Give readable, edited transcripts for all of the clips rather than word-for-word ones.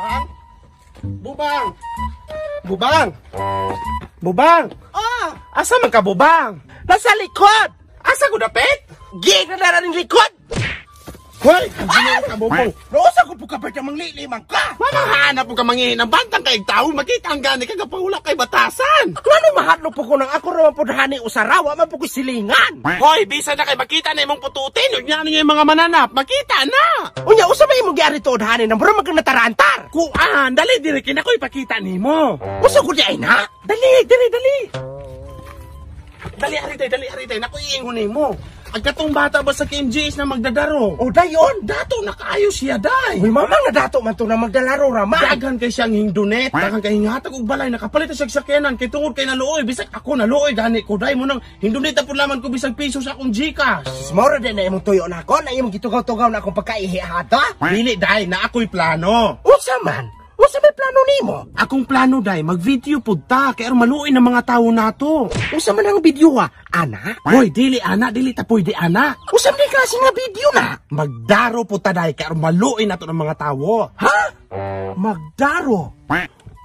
Bubang? Bubang! Bubang! Bubang! Oh, Asa man ka, Bubang? Nasa likod! Asa ko dapit? Gig na na rin likod! Hoy! Ang ka, Bubong! Nausa ko po ka ba mangliliman ka? Mamahanap po ka mangihin ng bantang kay tao, makita ang gani ka kapahula kay batasan. Ngano mahadlok po ko nang ako raman po hani usarawa man po ko silingan. Hoy, bisa na kay makita na imong pututin, unya niya yung mga mananap, makita na. Unya usa ba imong giari tuod hani nang mura magkang natarantar? Kuan, dali diri kina ko ipakita nimo. Usa ko di ay na? Dali, diri, dali. Dali ari day, dali ari day, nako iingon nimo. Ang katong bata ba sa KMJS na magdadaro? O dayon. Dato nakaayo siya day. Uy, mamang na dato man to na magdalaro raman. Daghan kay siyang hingdunet, daghan kay hingatag og balay, nakapalit na siya sakyanan kay tungod kay naluoy, bisag ako naluoy gani ko day mo nang hindunit na pud laman ko bisag piso sa akong GCash. Sus, mao ra din na imong tuyo na ako, na imong gitugaw-tugaw na akong pagkaihi hata. Dili day na ako'y plano. Unsa man? Unsa may plano nimo? Akong plano day, mag-video pud ta kay aron maluoy ng mga tawo nato. Unsa man ang video ha? Ana? Hoy, dili ana, dili ta pwede ana. Unsa man klase nga video na? Magdaro pud ta day kay aron maluoy nato ng mga tawo. Ha? Magdaro?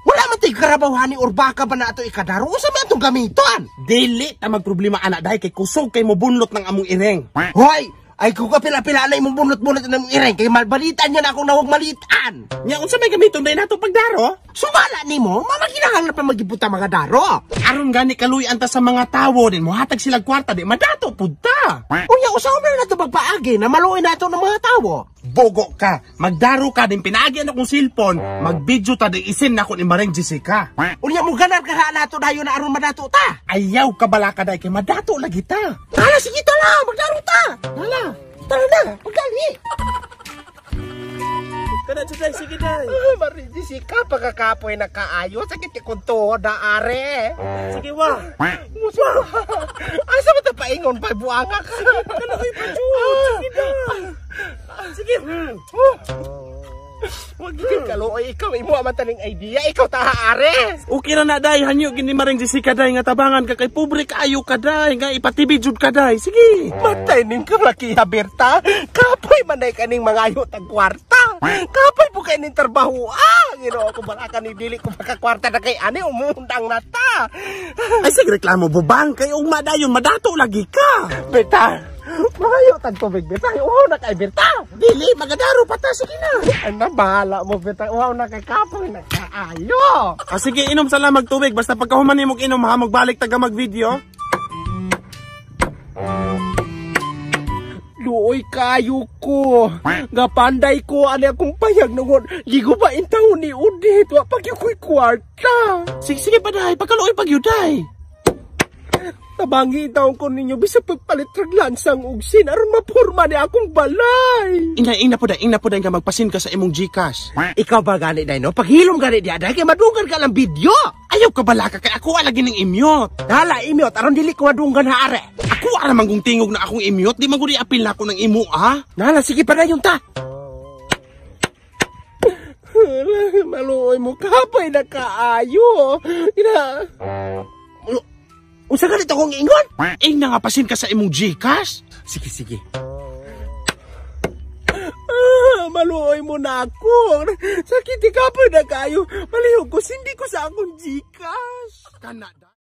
Wala man tay karabaw hani or baka ba na ato ikadaro? Unsa man atong gamiton? Dili ta magproblema ana day kay kusog kay mobunlot ng among ireng. Hoy! Ay kung kapila-pila na imong bunot-bunot na imong ireng kay malbalitan niya na akong nawag malitan. Nya unsa may gamiton day nato pagdaro? Sumala nimo, mama kinahanglan pa magibuta mga daro. Aron gani kaluy-an ta sa mga tawo din mohatag sila kwarta di madato pud ta. Unya usa man na nato magpaagi na maluoy nato ng mga tawo. Bogo ka, magdaro ka din pinaagi akong cellphone, mag-video ta di isin nako ni Maring Jessica. Unya mo ganar ka ha nato dayon na aron madato ta. Ayaw ka balaka day kay madato lagi ta. Tara sige tala, magdaro ta. Hala. Tara na, magdali. Kana jud sige day. Ah, Maring Jessica, pagkakapoy na kaayo, sakit kay kong tuhod na are. Sige wa. Musa. Asa ba ta paingon pa buanga ka? Kaluoy pa jud. Sige day. Sige. Wag gid kaluoy ikaw imo man taning idea, ikaw ta are. Okay ra na day, hanyo gini Maring Jessica day nga tabangan ka kay pobre kaayo ka day, nga ipatibi jud ka day. Sige. Matay ning kalaki Berta. Kapoy man day kaning mangayo tag kwarta. Kapoy po kay ning trabaho. Ah, Ginoo ko balaka ni dili ko makakwarta na kay ani umundang na ta. Ay sige reklamo bubang kay ugma dayon madato lagi ka. Berta, mangayo tag tubig Berta. Uhaw na kay Berta. Dili magadaro pa ta, sige na. Ano bahala mo Berta. Uhaw na kay kapoy na kaayo. Ah, sige, inom sa lamag tubig. Basta pagkahuman nimo inom ha, magbalik taga mag-video. Luoy kayo ko. Gapanday ko ani akong payag nangon. Gigo ba intaw ni Udit? Wa pag ko'y kwarta. Sige, sige pa day, pagkaluoy pagyuday. Tabangi taon ko ninyo bisag pagpalit rag lansang ugsin aron mapurma ni akong balay. Ina, ina po day, ina po day nga magpasin ka sa imong GCash. Ikaw ba gani day no? Paghilom gani di aday kay madunggan ka lang video. Ayaw ka balaka kay ako alagi ning imyot. Hala imyot aron dili ko madunggan ha are. Ako ara man kung tingog na akong imyot, di man gud apil na ako ng imo ha. Nala sige pa na yung ta. Maluoy mo kapay na kaayo. Ina. Unsa ganito akong ingon? Ing na nga pasin ka sa imong GCash. Sige, sige. Ah, maluoy mo na ako. Sakit di kapoy na kayo. Malihog ko, sindi ko sa akong GCash. Kana.